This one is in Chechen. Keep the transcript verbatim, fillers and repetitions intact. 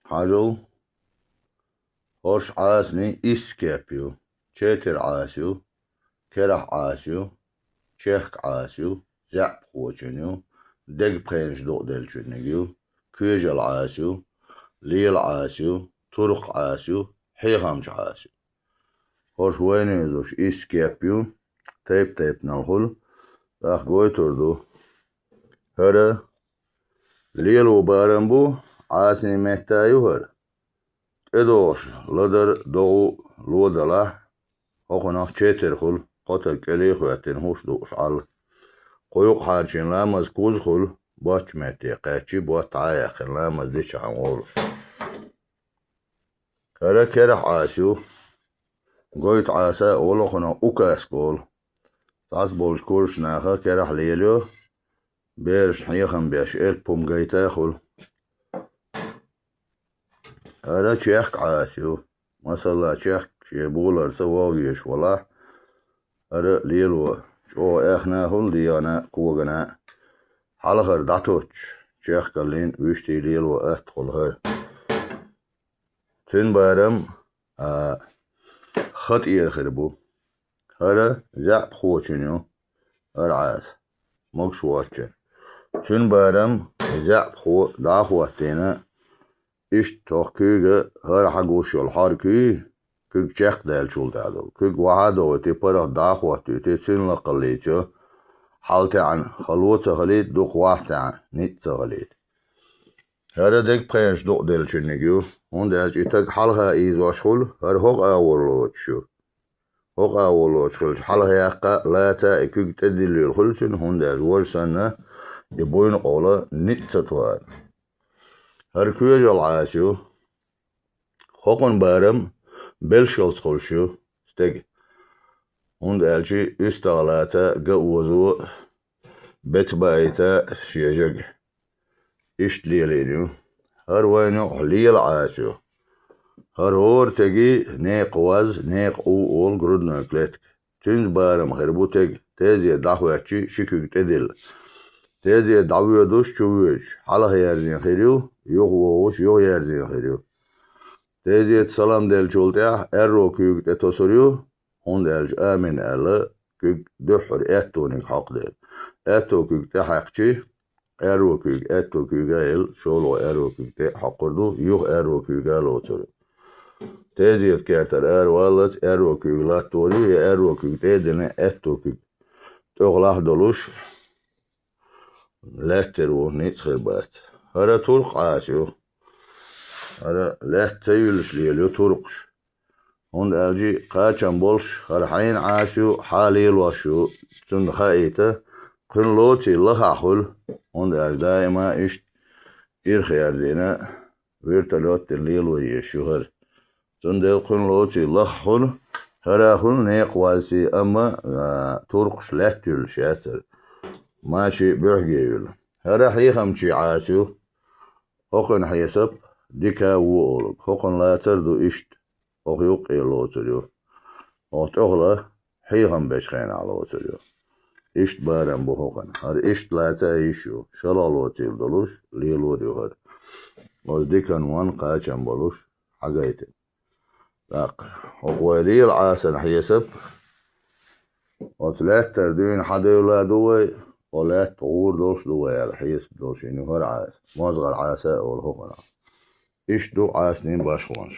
Хьажал, хӀорш Ӏасанийн исс кеп ю: четар Ӏаса ю, керахь Ӏаса ю, чехка Ӏаса ю, заьӀапхочун ю, дегапхенаш дукъаделлачуьнниг ю, коьжал Ӏаса ю, лела Ӏаса ю, туркх Ӏаса ю, хьехамча Ӏаса ю. ХӀорш вайна везаш исс кеп ю, тайп-тайпанал хуьлу, тӀаккха гойтур ду. ХӀара лело барам бу, Ӏасанийн метта ю хӀара. ТӀедогӀуш ладар, догӀу ло далахь, хӀокхунах четар хуьлу, кхо таг кӀеле а хӀоьттина, хӀуш дууш Ӏалла. Кхо юкъахьарчийна ламаз кхузза хуьлу, боцчу метте кхаьччи, ботт Ӏа а яьккхина, ламаз дичахьана волуш. ХӀара керахь Ӏаса ю, гойту Ӏаса а олу, хӀокхунах укаск олу. Цхьацца болчу курсачу наха керахь лелайо, берашна хьехам беш, элп хӀума гайта а хуьлу. ХӀара чехка Ӏаса ю. Масала, чехка шен боларца вогӀу везаш валахь, хӀара лело чӀогӀа аьхна а хуьлу дегӀана а, когана а. Хьалхара дӀатоттуш, чехкаллин вуьшта лело атта хуьлу хӀара. Цуьнан барам, а, ха тӀера хир бу. ХӀара заьӀапхочун ю, хӀара Ӏаса, могуш воцчун. Цуьнан барам, заьӀапхо дӀа а хӀоттийна, иштта хӀокху куьйга, хӀара хьагуш йолу хьор куьй, куьг чекхдаьллачул тӀаьхьа долу. Куьг вахьа а дохуьйтий, паргӀат дӀа а хӀоттуьйтий, цуьнан лакхаллица йо, хьалатаьӀна хало ца хилийта, дукха вахьа таьӀна ницкъ ца хилийта. ХӀара дегапхенаш дукъаделлачуьнниг ю, хӀунда аьлча и таг хьалха ийзош хуьлу, хӀара хӀокху агӀор лоцуш ю. ХӀокху агӀор лоцуш хилча, хьалха яккха а, лаца а и куьг тӀедиллийла хуьлу цуьнан, хӀунда аьлча важа санна, и буйна къола ницкъ ца тоьар. ХӀара коьжал Ӏаса ю. ХӀокхуьнан барам белшалц хуьлуш ю стеган. ХӀунда аьлча уьстагӀ лаца а, ган озо а, беца баийта а шен жага. Иштта лелийна ю. ХӀара вайна юкъахь лела Ӏаса ю. ХӀара хӀора теги некха ваз, некха у олу, грудной клетка. Цуьнца барам хир бу тега, тезета дӀахӀоьттичи, ши куьг тӀедилла. Тезета дӀавоьдуш, чу воьдуш, хьалха ерзийна хир ю, юха вогӀуш, юха ерзийна хир ю. Тезета салам деллачул тӀаьхьа аьрру куьйга тӀе тосур ю, хӀунда аьлча амин аьлла, куьг дуьххьара аьттониг хьокху дела. Аьтту куьг тӀе хьаькхчи, аьрру куьйга, аьтту куьйга а елла, шолгӀа аьрру куьг тӀе а хьокхур ду, юха аьрру куьйга а лоцур ю. Тезета кертара араваллалц аьрру куьйга латтор ю, я аьрру куьг тӀе а дина, аьтту куьг тӀехула а долуш, лаьттара ву, ницкъ хир бац. ХӀара туркх Ӏаса ю. ХӀара лаьтта ца юьллуш лелайо туркхаш. ХӀунда аьлча кхачам болуш, хӀара хьенан Ӏаса ю, хьан лелош ю, цунна хаийта, кхуьнан лоций лахахь хуьлу, хӀунда аьлча даима иштта ирх ярзийна, вертолёт тӀера лело езаш ю хӀара. Цундела кхуьнан лоций лахахь хуьлу, хӀара а хуьлу некха вазций, амма, а, туркхаш лаьтта юьллуш яцара. Маши буьхьиге юьллу. ХӀара хьехамчий Ӏаса ю. ХӀокхуьнан хьесап дика а, вон а олург. ХӀокхуьнан лацар а ду иштта. ХӀокху юккъе лоцур ю. ХӀокху тӀехула хьехам бечу хенахь лоцур ю. Иштта барам бу хӀокхуьнан. ХӀара иштта лаца а йиш ю. ШолгӀа лоцийла долуш, лелор ю хӀара. Оцу диканна ван кхачам болуш, хьагайтина. ТӀаккха хӀокху вай лела Ӏасан хьесап, оцу лаьттара дуьйна хьадевлла ду вай, оцу лаьтта гӀур долуш ду вай аьлла хьесап долуш йина ю хӀара Ӏаса. МозгӀара Ӏаса а олу хӀокхуьнах. Иштта ду Ӏасанийн башхонаш.